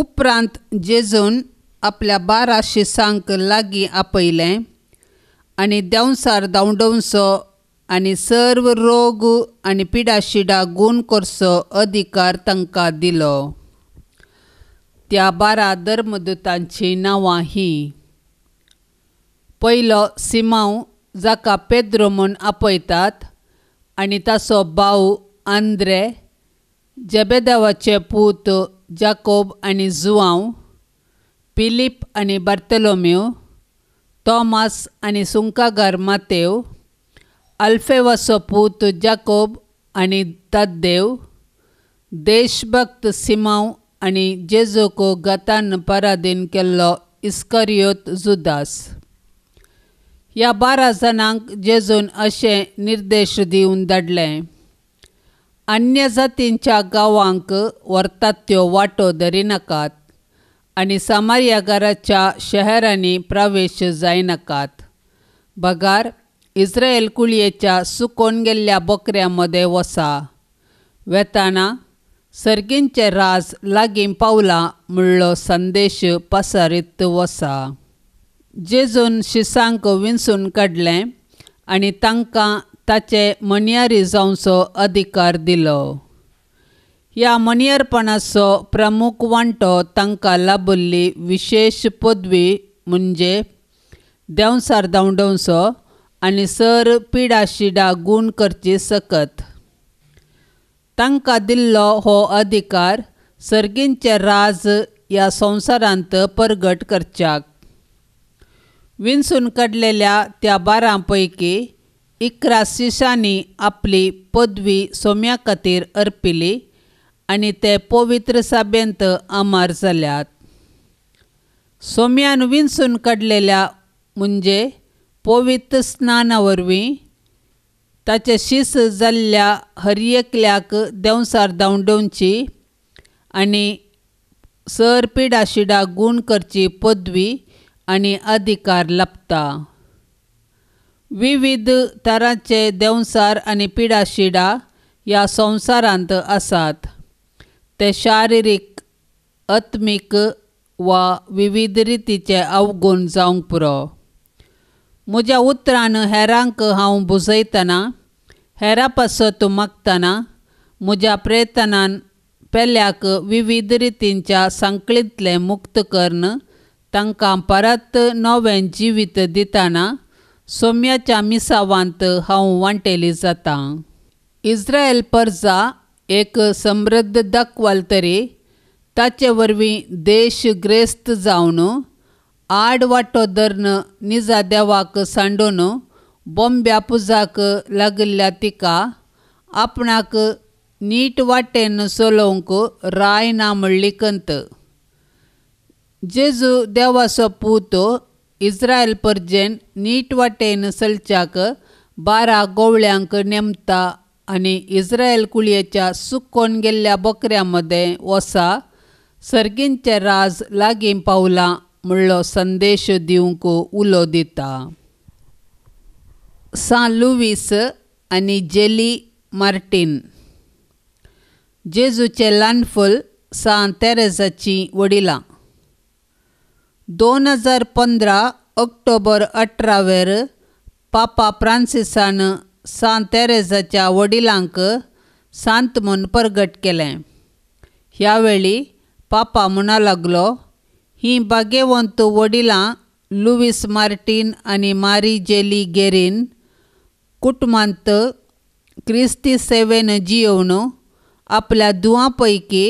उपरांत जेजून आपल्या 12 शिसांक लागीं आपयलें आनी देंवसार धांवडोवचो आनी सर्व रोग आनी पिडाशिडा गूण करचो अधिकार तांकां दिलो. त्या 12 धर्मदूतांचीं नांवां हीं: पयलो सिमांव, जाका पेद्रो म्हूण आपयतात, आनी ताचो भाव आंद्रे, जेबेदेवाचे पूत जाकोब आनी जुआंव, फिलीप आनी बार्तोलोमेव, तॉमास आनी सुंकागार मातेव, अल्फेवाचो पूत जाकोब आनी ताद्देव, देशभक्त सिमांव आनी जेजूक गतान परादीन केल्लो इस्करियोत जुदास. ह्या 12 जाणांक जेजून अशें निर्देश दिवन धाडले: अन्य जातींच्या गांवांक व्हरतात त्यो वाटो धरिनाकात आनी सामार्यागाराच्या शहरांनी प्रवेश जायनाकात, बगार इस्रायल कुळयेच्या सुकोवन गेल्ल्या बोकऱ्यां मदें वसा. वेताना सर्गींचें राज लागीं पावलां म्हणलो संदेश पसारीत वसा. जेजून शिसांक विंचून काडलें आनी तांकां ताचे मनियारी जावचो अधिकार दिलो. ह्या मनियारपणाचो प्रमुख वांटो तांकां लाबिल्ली विशेश पदवी म्हणजे देंवसार धांवडोवचो आनी सर पिडाशिडा गूण करची सकत. तांकां दिल्लो हो अधिकार सर्गींचें राज ह्या संवसारांत परगट करच्याक. विंचून काडलेल्या त्या 12 पैकी 11 शिशांनी आपली पदवी सोम्या खातीर अर्पिली आनी ते पवित्र सभेंत अमर जाल्यात. सोम्यान विंचून काडलेल्या म्हणजे पवित्र स्नाना वरवीं ताचे शीस जाल्ल्या हर एकल्याक देंवसार धांवडोवची आनी सर पिडाशिडा गूण करची पदवी आनी अधिकार लाभता. विविध तरांचे देंवसार आनी पिडाशिडा ह्या संवसारांत आसात. ते शारिरीक, आत्मीक वा विविध रितीचे अवगूण जावंक पुरो. म्हज्या उतरान हेरांक हांव बुजयतना, हेरां पासत मागतना, म्हज्या प्रयत्नान पेल्याक विविध रितींच्या सांखळींतलें मुक्त करून तांकां परत नवें जिवीत दितना सोम्याच्या मिसावांत हांव वांटेली जातां. इस्रायल परजा एक समृद्ध दाखवाल तरी ताचे वरवीं देश ग्रेस्त जावन आड वाटो धरून निजा देवाक सांडून बोंब्या पुजाक लागिल्ल्या तिका आपणाक नीट वाटेन चलोवंक राय ना म्हणली कंत. जेजू देवाचो पूत इस्रायल परजेन नीट वाटेन चलच्याक 12 गोवळ्यांक नेमता आनी इस्रायल कुळयेच्या सुकोवन गेल्ल्या बोकऱ्यां मदें वसा सर्गींचें राज लागीं पावलां म्हणलो संदेश दिवंक उलो दिता. सां लुवीस आनी जेली मार्टीन. जेजूचें ल्हानफूल सां तेरेजाचीं वडिलां. 2015 ऑक्टोबर 18 पापा फ्रांसिसान सां तेरेजाच्या वडिलांक सांत म्हूण परगट केलें. ह्या वेळी पापा म्हणा लागलो, हीं भाग्यवंत वडिलां लुवीस मार्टीन आनी मारी जेली गेरीन कुटुंबांत क्रिस्ती सेवेन जियोवन आपल्या दुवां पैकी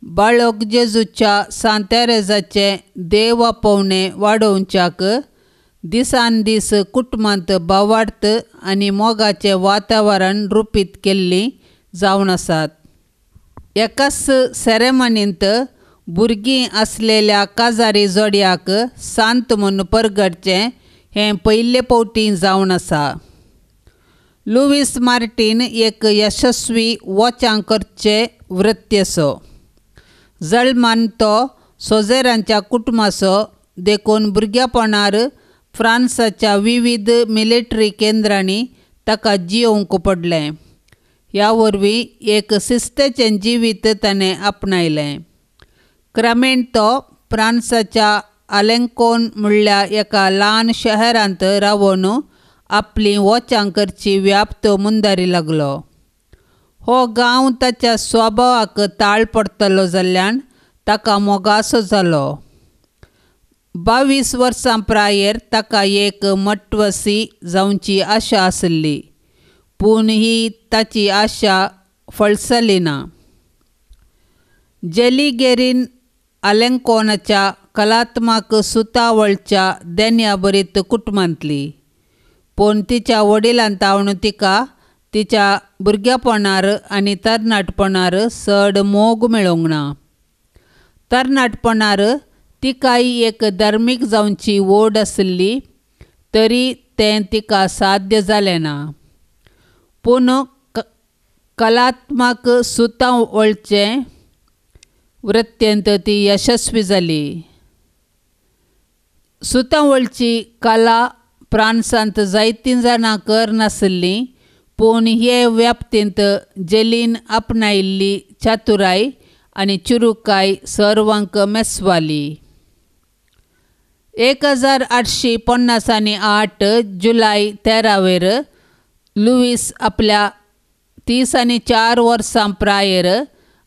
बाळक जेजूच्या सां तेरेजाचें देव आपोवणें वाडोवच्याक दिसान दीस कुटुंबांत भावार्थ आनी मोगाचें वातावरण रुपीत केल्लीं जावन आसात. एकाच सेरेमनींत भुरगीं आसलेल्या काजारी जोडयाक सांत म्हूण परगटचें हें पयले फावटी जावन आसा. लुवीस मार्टीन एक यशस्वी वॉचां करचे वृत्तेचो. जल्मान तो सोजेरांच्या कुटुंबाचो देखून भुरगेपणार फ्रांसाच्या विविध मिलिटरी केंद्रांनी ताका जियोवंक पडलें. ह्या वरवीं एक शिस्तेचें जिवीत ताणें आपणायलें. क्रमेण तो फ्रांसाच्या आलेंकोन म्हणल्या एका ल्हान शहरांत रावन आपली वोचां करची व्याप्त मुंदारी लागलो. हो गांव ताच्या स्वभावाक ताळ पडटलो जाल्ल्यान ताका मोगासो जालो. 22 वर्सां प्रायेर ताका एक मटवसी जावची आशा आसली, पूण ही ताची आशा फळसली ना. जेलिगेरीन आलेंकोनाच्या कलात्मक सुतावळच्या देन्याभरीत कुटुंबांतली, पूण तिच्या वडिलां तावन तिका तिच्या भुरगेपणार आनी तरणाटपणार चड मोग मेळोंक ना. तरणाटपणार तिकाय एक धार्मीक जावची ओड आशिल्ली तरी तें तिका साध्य जालें ना. पूण कलात्मक सुतावळचे वृत्तेंत ती यशस्वी जाली. सुतावळची कला फ्रांसांत जायतीं जाणां करनाशिल्लीं, पूण हे व्याप्तींत जेलीन आपणायिल्ली चातुराय आनी चुरुकाय सर्वांक मेसवाली. 1858 जुलय 13 लुईस आपल्या 34 वर्सां प्रायेर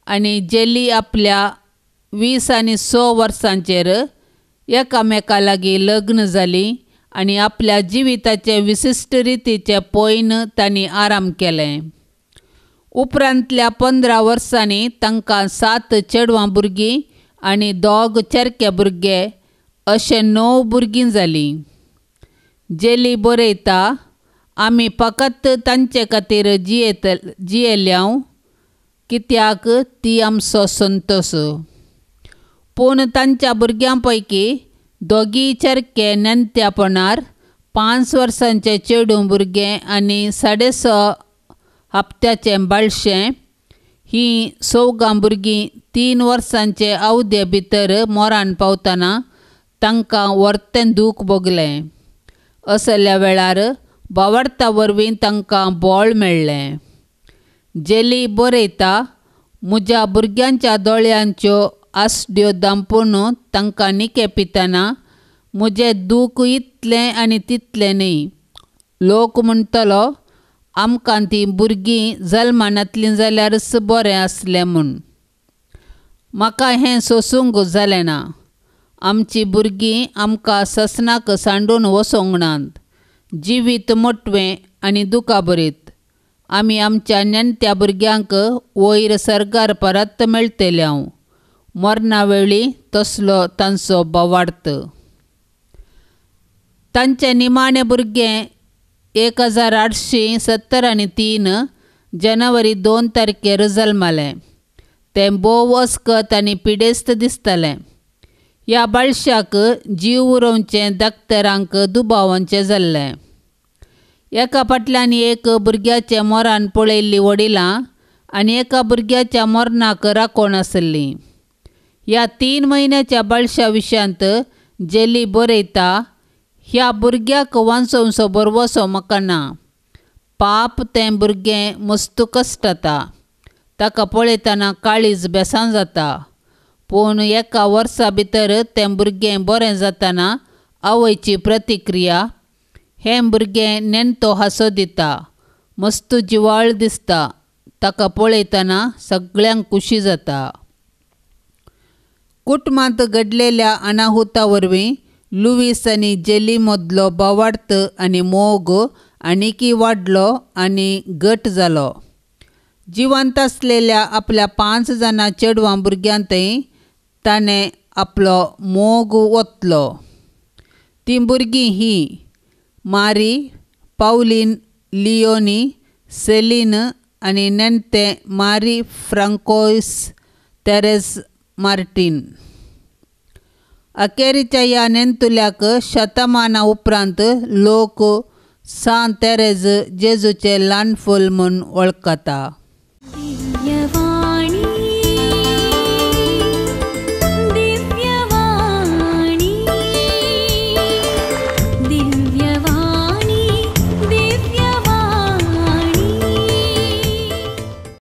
आनी जेली आपल्या 26 वर्सांचेर एकामेका लागीं लग्न जालीं आनी आपल्या जिविताचे विशिश्ट रितीचे पॉयन तांणी आराम केलें. उपरांतल्या 15 वर्सांनी तांकां 7 चेडवां भुरगीं आनी 2 चेरके भुरगे अशे 9 भुरगीं जालीं. जेली बरयता, आमी फकत तांचे खातीर जियेल्याव कित्याक ती आमचो संतोश. पूण तांच्या भुरग्यां पैकी 2 चेरके नेणत्यापणार, 5 वर्सांचे चेडूं भुरगें आनी 6.5 हप्त्याचें बाळशें ही 4 भुरगीं 3 वर्सांचे अवधे भितर मोरान पावतना तांकां वर्तें दूख भोगलें. असल्या वेळार बावडता वरवीं तांकां बळ मेळ्ळें. जेली बरयता, म्हज्या भुरग्यांच्या दोळ्यांच्यो आसड्यो दांपून तांकां निके पितना म्हजें दूख इतलें आनी तितलें न्ही. लोक म्हणटलो आमकां तीं भुरगीं जल्मानातलीं जाल्यारच बरें आसलें म्हूण. म्हाका हें सोसूंक जालें ना. आमचीं भुरगीं आमकां ससनाक सांडून वचोंक नात. जिवीत मोटवें आनी दुखाभरीत. आमी आमच्या नेणत्या भुरग्यांक वयर सर्गार परत मेळटल्यांव. मरणा वेळी तसलो तांचो बोवार्थ. तांचें निमाणें भुरगें 1873 जानेवारी 2 तारखेर जल्मलें. तें भोव अस्कत आनी पिडेस्त दिसतालें. ह्या बाळशाक जीव उरोवचें डाक्टरांक दुबावांचें जाल्लें. एका फाटल्यान एक भुरग्याचें मरण पळयल्लीं वडिलां आनी एका भुरग्याच्या मरणाक राखण आसली. ह्या 3 म्हयन्याच्या बाळशा विशयांत जेली बरयता, ह्या भुरग्याक वांचोवचो भरवसो म्हाका ना. पाप तें भुरगें मस्त कश्टता. ताका पळयतना काळीज बेसां जाता. पूण एका वर्सा भितर तें भुरगें बरें जातना आवयची प्रतिक्रिया, हें भुरगें नेणतो हांसो दिता, मस्त जिवाळ दिसता, ताका पळयतना सगळ्यांक खुशी जाता. कुटुंबांत घडलेल्या अनाहुता वरवीं लुईस आनी जेली मदलो बोवार्थ आनी मोग आनीकय वाडलो आनी घट जालो. जिवंत आसलेल्या आपल्या 5 जाणां चेडवां भुरग्यांतय ताणें आपलो मोग ओतलो. तीं भुरगीं ही मारी, पावलीन, लियोनी, सेलीन आनी नेणतें मारी फ्रांकोइस तेरेज मार्टीन. अखेरीच्या ह्या नेणतुल्याक शतमाना उपरांत लोक सांत तेरेज जेजूचें ल्हान फूल म्हूण वळखता.